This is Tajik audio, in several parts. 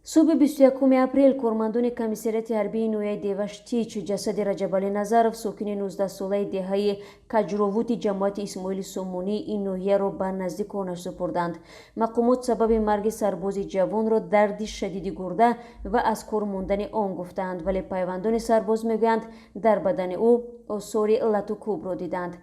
Субҳи 21 апрел кормандони комиссариати ҳарбии ноҳияи Деваштич ҷасади Раҷабалӣ Назаров, сокини 19-солаи деҳаи Каҷровути ҷамоати Исмоили Сомонии ин ноҳияро ба наздиконаш супурданд. Мақомот сабаби марги сарбози ҷавонро дарди шадиди гурда ва аз кор мондани он гуфтаанд, вале пайвандони сарбоз мегӯянд, дар бадани ӯ осори лату кӯбро диданд.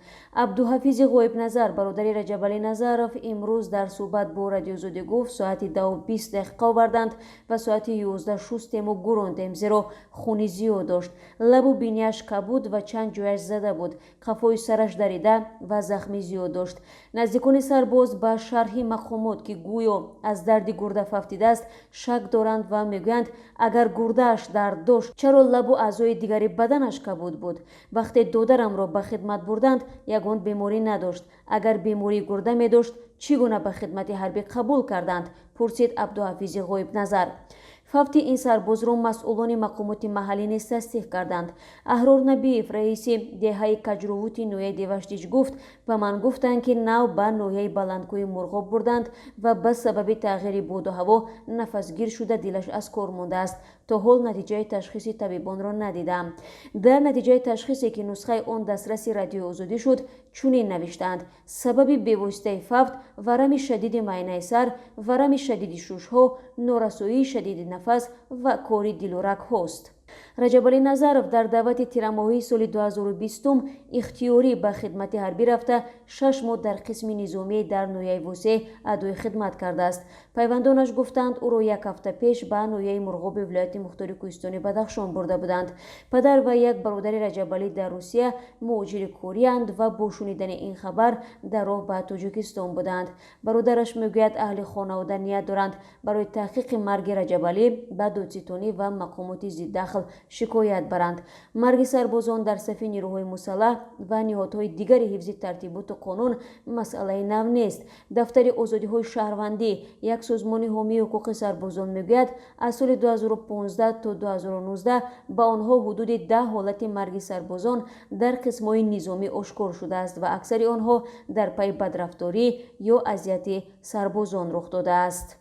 Абдуҳафизи Ғоибназар, бародари Раҷабалӣ Назаров, имрӯз дар суҳбат бо Радиозодӣ гуфт, соати 10:20 оварданд ва соати 11 шустему гурондем, зеро хуни зиёд дошт. Лабу бинияш кабуд ва чанд ҷояш зада буд. Қафои сараш дарида ва захми зиёд дошт. Наздикони сарбоз ба шарҳи мақомот, ки гӯё аз дарди гурда фавтидааст, шак доранд ва мегӯянд, агар гурдааш дард дошт, чаро лабу аъзои дигари баданаш кабуд буд? Вақте додарамро ба хидмат бурданд, ягон беморӣ надошт. Агар бемории гурда медошт, чӣ гуна ба хидмати ҳарбӣ қабул карданд? Пурсид Абдуҳафизи Ғоибназар. Фавти ин сарбозро масъулони мақомоти маҳаллӣ низ тасдиқ карданд. Аҳрор Набиев, раиси деҳаи Каҷрувути ноҳияи Деваштич, гуфт, ба ман гуфтанд, ки нав ба ноҳияи Баландкӯи Мурғоб бурданд ва ба сабаби тағйири боду ҳаво нафасгир шуда, дилаш аз кор мондааст. То ҳол натиҷаи ташхиси табибонро надидаам. Дар натиҷаи ташхисе, ки нусхаи он дастраси Радиои Озодӣ шуд, чунин навиштаанд: сабаби бевоситаи фавт варами шадиди майнаи сар, варами шадиди шушҳо, норасоии шадиди нафас ва кори дилу рагҳост. Раҷабалӣ Назаров дар даъвати тирамоҳии соли 2020 ихтиёрӣ ба хидмати ҳарбӣ рафта, 6 моҳ дар қисми низомӣ дар ноҳияи Восеъ адои хидмат кардааст. Пайвандонаш гуфтанд, ӯро як ҳафта пеш ба ноҳияи Мурғоби вилояти мухтори Кӯҳистони Бадахшон бурда буданд. Падар ва як бародари Раҷабалӣ дар Русия муҳоҷири корианд ва бо шунидани ин хабар дар роҳ ба Тоҷикистон буданд. Бародараш мегӯяд, аҳли хонавода ният доранд барои таҳқиқи марги Раҷабалӣ ба додситонӣ ва мақомоти зиддахл шикоят баранд. Марги сарбозон дар сафи нерӯҳои мусаллаҳ ва ниҳодҳои дигари ҳифзи тартиботу қонун масъалаи нав нест. Дафтари озодиҳои шаҳрвандӣ, як созмони ҳомии ҳуқуқи сарбозон, мегӯяд, аз соли 2015 то 2019 ба онҳо ҳудуди 10 ҳолати марги сарбозон дар қисмҳои низомӣ ошкор шудааст ва аксари онҳо дар пайи бадрафторӣ ё азияти сарбозон рух додааст.